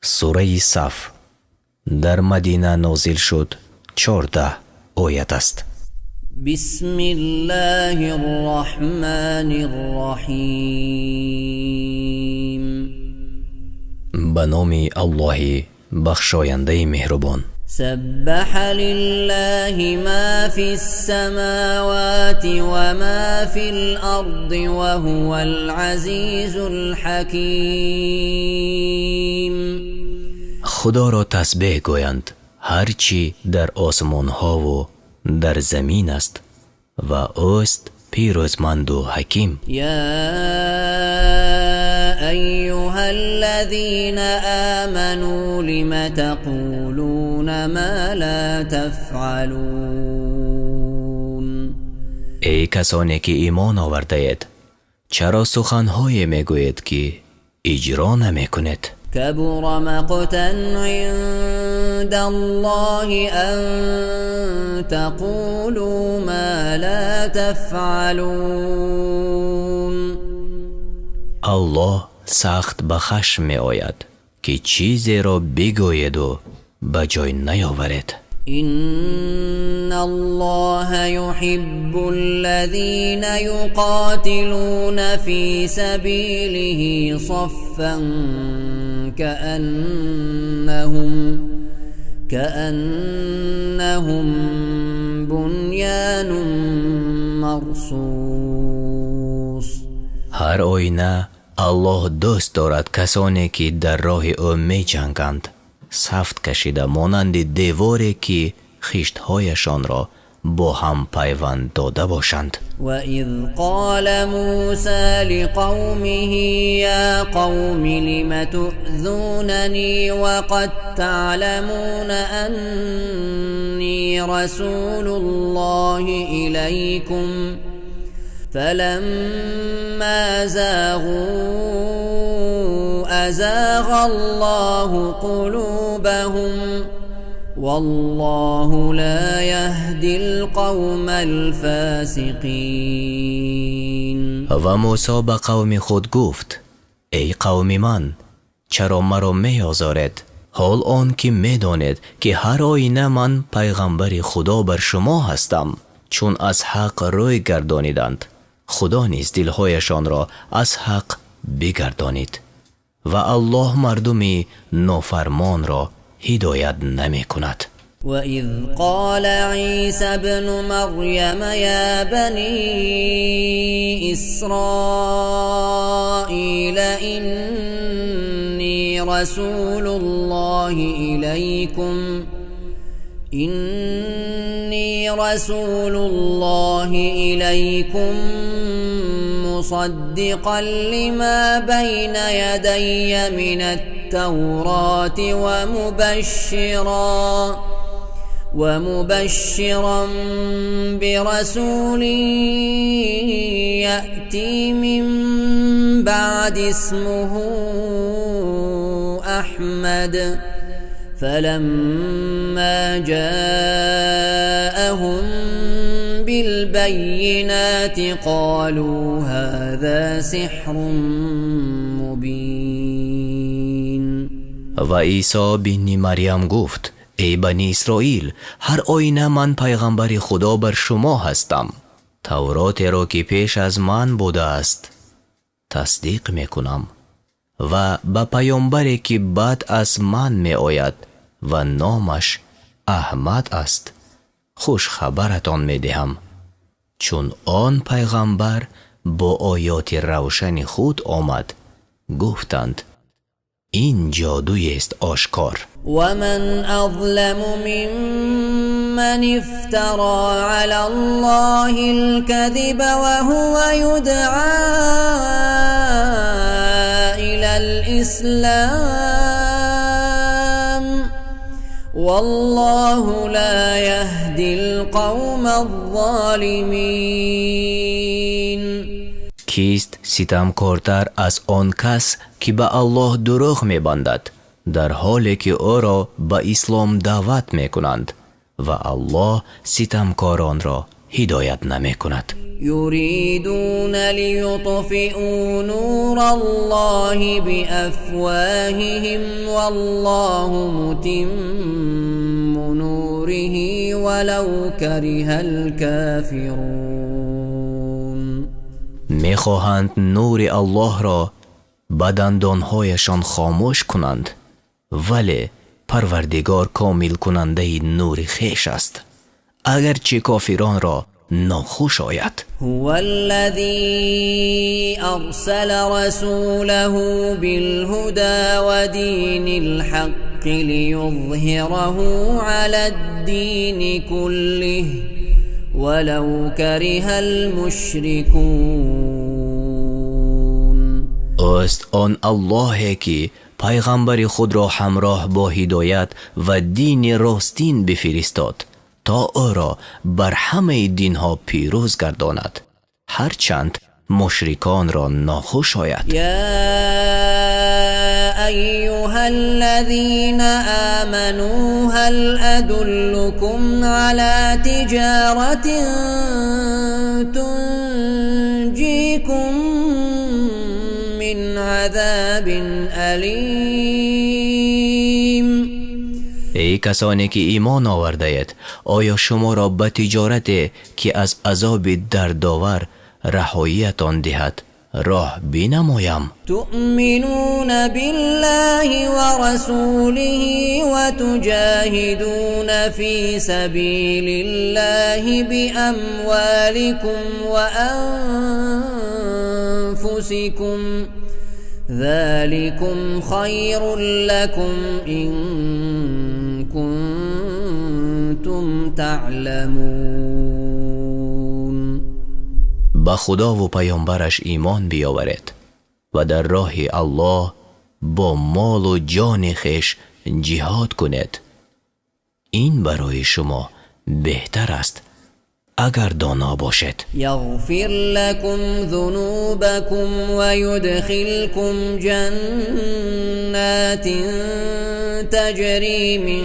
Сураи Саф дар Мадина нозил шуд, 14 оят аст. بسم الله الرحمن الرحيم. Ба номи Аллоҳи бахшояндаи меҳрубон. سبح لله ما في السماوات وما في الأرض وهو العزيز الحكيم. Худоро тасбеҳ гӯянд ҳар чӣ дар осмонҳову дар замин аст, ва ӯст пирӯзманду ҳаким. يا أيها الذين آمنوا لم تقولون ما لا تفعلون. Эй касоне ки имон овардаед, чаро суханҳое мегӯед, ки иҷро намекунед? كبر مقتا عند الله أن تقولوا ما لا تفعلون. Аллоҳ сахт ба хашм меояд, ки чизеро бигӯеду ба ҷой наёваред. إن الله يحب الذين يقاتلون في سبيله صفا كأنهم بنيان مرصوص. Ҳар оина Аллоҳ дӯст дорад касоне, ки дар роҳи ӯ меҷанганд, сафт кашида, монанди деворе, ки хиштҳояшонро бо ҳам пайванд дода бошанд. وإذ قال موسى لقومه يا قوم لم تؤذونني وقد تعلمون أني رسول الله إليكم فلما زاغوا أزاغ الله قلوبهم والله لا يهدي القوم الفاسقين. Ва Мусо ба қавми худ гуфт: эй қавми ман, чаро маро меозоред, ҳол он ки медонед, ки ҳар оина ман пайғамбари Худо бар шумо ҳастам? Чун аз ҳақ рӯй гардониданд, Худо низ дилҳояшонро аз ҳақ бигардонид, ва Аллоҳ мардуми нофармонро ҳидоят намекунад. وإذ قال عيسى ابن مريم يا بني إسرائيل إني رسول الله إليكم مصدقا لما بين يدي من التوراة ومبشرا برسول يأتي من بعد اسمه أحمد فلما جاءهم بالبينات قالوا هذا سحر مبين. Ва Исо бини Марьям гуфт: эй Бани Исроил, ҳар оина ман пайғамбари Худо бар шумо ҳастам, Тавротеро, ки пеш аз ман будааст, тасдиқ мекунам ва ба паёмбаре, ки баъд аз ман меояд ва номаш Аҳмад аст, хушхабаратон медиҳам. Чун он пайғамбар бо оёти равшани худ омад, гуфтанд: ин ҷодуест ошкор. ومن أظلم ممن افترى على الله الكذب وهو يدعى إلى الإسلام والله لا يهدي القوم الظالمين. Кист ситамкортар аз он кас, ки ба Аллоҳ дурӯғ мебандад, дар ҳоле ки ӯро ба ислом даъват мекунанд, ва Аллоҳ ситамкоронро ҳидоят намекунад. يريدون ليطفئوا نور الله بأفواههم والله متم نوره ولو كره الكافرون. Мехоҳанд нури Аллоҳро ба дандонҳояшон хомӯш кунанд, вале Парвардигор комилкунандаи нури хеш аст, агарчи кофиронро нохуш ояд. هو الذي أرسل رسوله بالهدى ودين الحق ليظهره على الدين كله ولو كره المشركون. Ӯст он Аллоҳе ки пайғамбари худро ҳамроҳ бо ҳидоят ва дини ростин бифиристод, то ӯро бар ҳамаи динҳо пирӯз гардонад, ҳарчанд мушриконро нохуш ояд. يا أيها الذين آمنوا هل أدلكم على تجارة تنجيكم من عذاب أليم؟ Эй касоне ки имон овардаед, оё шуморо ба тиҷорате ки аз азоби дардовар раҳоиятон диҳад роҳ бинамоям? تؤمنون بالله ورسوله وتجاهدون في سبيل الله بأموالكم وأنفسكم ذلكم خير لكم إن كنتم تعلمون. Ба Худову паёмбараш имон биёваред ва дар роҳи Аллоҳ бо молу ҷони хеш ҷиҳод кунед. Ин барои шумо беҳтар аст, агар доно бошед. يغفر لكم ذنوبكم ويدخلكم جنات تجري من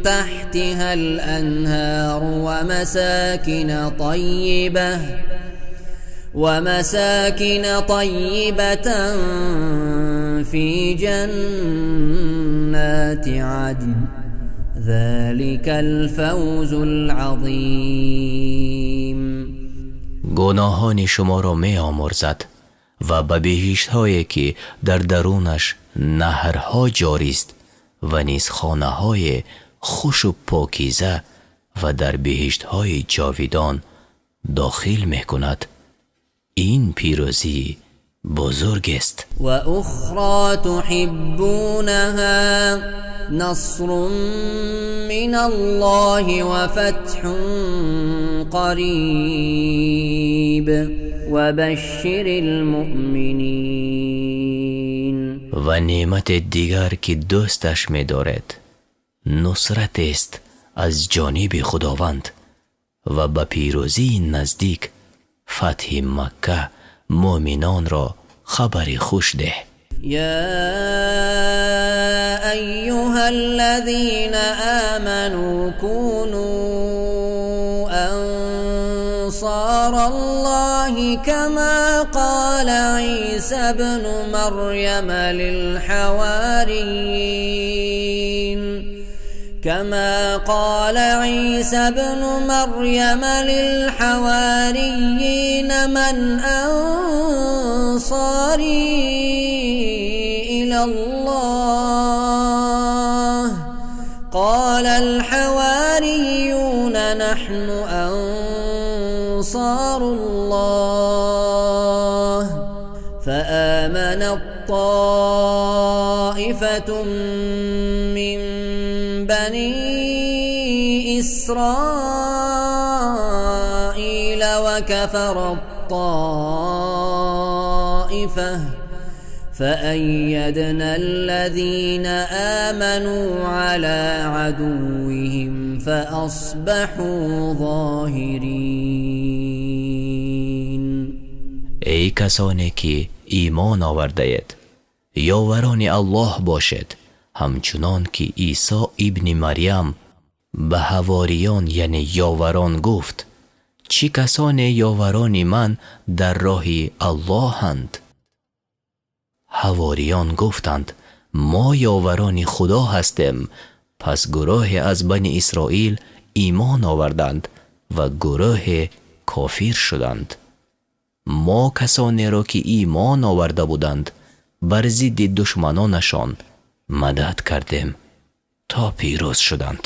تحتها الأنهار ومساكن طيبة في جنات عدن ذلك الفوز العظيم. Гуноҳони шуморо меомӯрзад ва ба биҳиштҳое ки дар дарунаш наҳрҳо ҷорист ва низ хонаҳои хушу покиза ва дар биҳиштҳои ҷовидон дохил мекунад. Ин пирӯзии бузургест. وأخرى تحبونها نصر من الله وفتح قريب وبشر المؤمنين. Ва неъмати дигар ки дӯсташ медоред, нусратест аз ҷониби Худованд ва ба пирӯзии наздик, фатҳи Макка, муъминонро хабари хуш деҳ. يا أيها الذين آمنوا كونوا أنصار الله كما قال عيسى ابن مريم للحواريين كما قال عيسى ابن مريم للحواريين من أنصاري إلى الله قال الحواريون نحن أنصار الله فآمنت طائفة من بني إسرائيل وكفرت طائفة فأيدنا الذين آمنوا على عدوهم فأصبحوا ظاهرين. Эй касоне ки имон овардаед, ёварони Аллоҳ бошед, ҳамчунон ки Исо ибни Марьям ба ҳавориён, яъне ёварон, гуфт: Чӣ касоне ёварони ман дар роҳи Аллоҳанд? Ҳавориён гуфтанд: мо ёварони Худо ҳастем. Пас гурӯҳе аз Бани Исроил имон оварданд ва гурӯҳе кофир шуданд. Мо касонеро ки имон оварда буданд бар зидди душманонашон мадад кардем, то пирӯз шуданд.